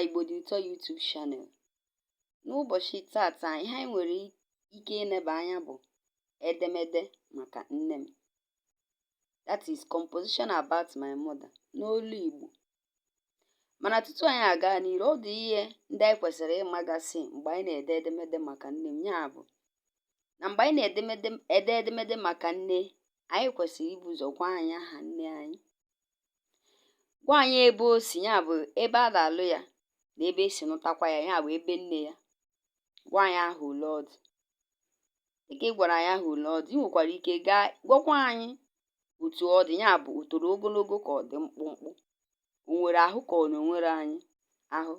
Igbo Dị Ụtọ YouTube channel. N'ụbọchị tata, ihe anyị nwere ike ịneba anya bụ edemede maka nne m. That is composition about my mother n'olu Igbo. Mana tutu anyị aga n'iru, ọ dị ihe ndị anyị kwesịrị ịmagasị mgbe anyị na-ede edemede maka nne m. Ya bụ na mgbe anyị na-ede edemede maka nne, anyị kwesịrị ibu ụzọ gwa anyị aha nne anyị, gwa anyị ebe o si, ya bụ ebe a na-alụ ya na ebe esi nụtakwa ya, ya bụ ebe nne ya, gwa anyị aha ole ọ dị. Dịka ị gwara anyị aha ole ọ dị, ị nwekwara ike gaa gwakwa anyị otu ọ dị, ya bụ o toro ogologo ka ọ dị mkpụmkpụ, o nwere ahụ ka ọ na o nwere anyị ahụ.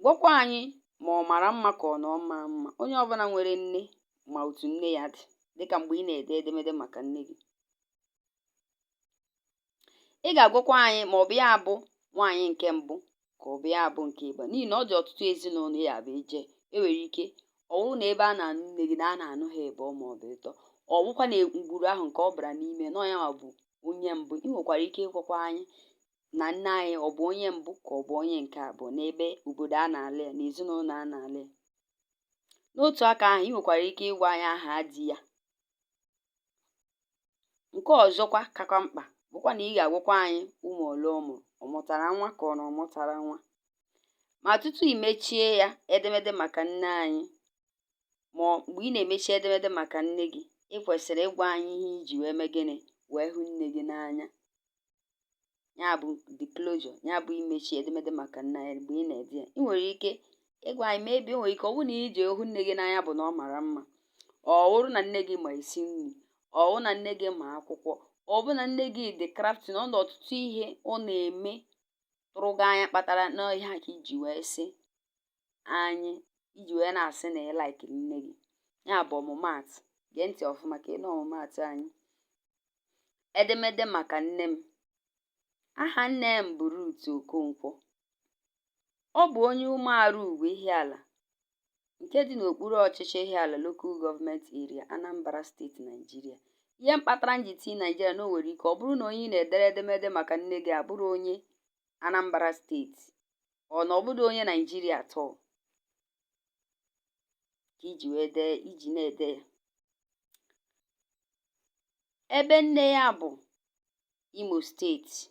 Gwakwa anyị ma ọ mara mma ka ọ na ọ maa mma. Onye ọbụla nwere nne ma otu nne ya dị, dịka mgbe ị na-ede edemede maka nne gị. Ị ga-agwakwa anyị ma ọ bụ ya bụ nwaanyị nke mbụ ka ọ bụ ya bụ nke ịbụọ, n'ihi na ọ dị ọtụtụ ezinụlọ ya bụ eje e nwere ike ọ bụrụ na ebe a na-anụ nne gị na a na-anụ ha ịbụọ ma ọ bụ ịtọ, ọ bụkwa na ngwuru ahụ nke ọ bara n'ime na ọ ya bụ onye mbụ. Ị nwekwara ike ịgwakwa anyị na nne anyị ọ bụ onye mbụ ka ọ bụ onye nke abụọ n'ebe obodo a na-alụ ya na ezinụlọ a na-alụ ya. N'otu aka ahụ, ị nwekwara ike ịgwa anyị aha di ya. Nke ọzọkwa kakwa mkpa bụkwa na ị ga-agwakwa anyị ụmụ ole ọ mụrụ, ọ mụtara nwa ka ọ na ọ mụtara nwa. Ma tutu i mechie ya edemede maka nne anyị, ma mgbe ị na-emechi edemede maka nne gị, ị kwesịrị ịgwa anyị ihe iji wee mee gịnị wee hụ nne gị n'anya. Ya bụ the closure, ya bụ imechi edemede maka nne anyị mgbe ị na-ede ya. Ị nwere ike ịgwa anyị maybe o nwere ike ọ bụrụ na iji hụ nne gị n'anya bụ na ọ mara mma, ọ bụrụ na nne gị ma esi nri, ọ bụrụ na nne gị ma akwụkwọ, ọ bụrụ na nne gị dị crafty, na ọ dị ọtụtụ ihe ọ na-eme tụrụ gị anya kpatara na ihe a ka iji wee sị anyị iji wee na-asị na ị laikiri nne gị. Ya bụ ọmụmaatụ. Gee ntị ọfụma ka ị nụ ọmụmaatụ anyị. Edemede maka nne m. Aha nne m bụ Ruth Okonkwo. Ọ bụ onye Ụmụarụgwe Ihiala nke dị n'okpuru ọchịchị Ihiala Local Government Area, Anambra State, Nigeria. Ihe mkpatara m ji tinye Nigeria na o nwere ike ọ bụrụ na onye ị na-edere edemede maka nne gị abụrụ onye Anambra State, ọ na ọ bụrụ onye Nigeria at all, ka iji wee dee iji na-ede ya. Ebe nne ya bụ Imo Steeti.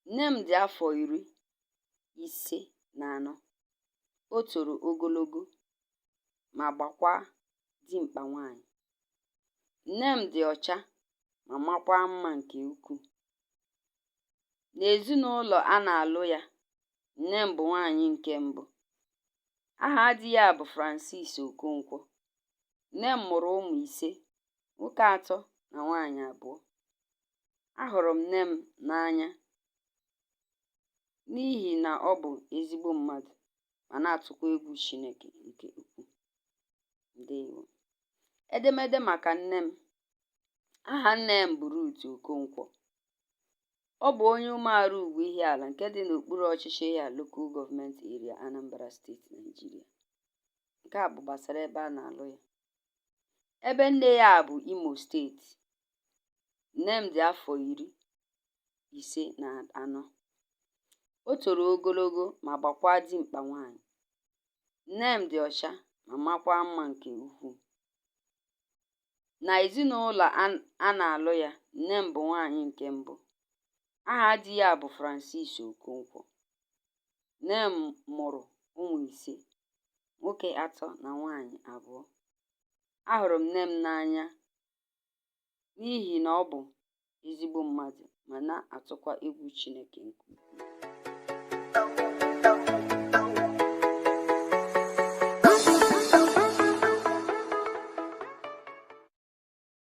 Nne m dị afọ 54. O toro ogologo ma gbakwa dimkpa nwaanyị. Nne m dị ọcha ma makwa mma nke ukwuu. N'ezinụlọ a na-alụ ya, nne m bụ nwaanyị nke mbụ. Aha di ya bụ Francis Okonkwo. Nne m mụrụ ụmụ ise, nwoke atọ na nwaanyị abụọ. Ahụrụ m nne m n'anya n'ihi na ọ bụ ezigbo mmadụ ma na-atụkwa egwu Chineke nke ukwuu. Ndewo. Edemede maka nne m. Aha nne m bụ Ruth Okonkwo. Ọ bụ onye Ụmụarụgwe Ihiala nke dị n'okpuru ọchịchị Ihiala Local Government Area, Anambra State, Nigeria. Nke a bụ gbasara ebe a na-alụ ya. Ebe nne ya bụ Imo Steeti. Nne m dị afọ 54. O toro ogologo ma gbakwa dimkpa nwaanyị. Nne m dị ọcha ma makwa mma nke ukwuu. Na ezinụlọ a na-alụ ya, nne m bụ nwaanyị nke mbụ. Aha di ya bụ Francis Okonkwo. Nne m mụrụ ụmụ ise, nwoke atọ na nwaanyị abụọ. Ahụrụ m nne m n'anya n'ihi na ọ bụ ezigbo mmadụ ma na-atụkwa egwu Chineke nke ukwuu.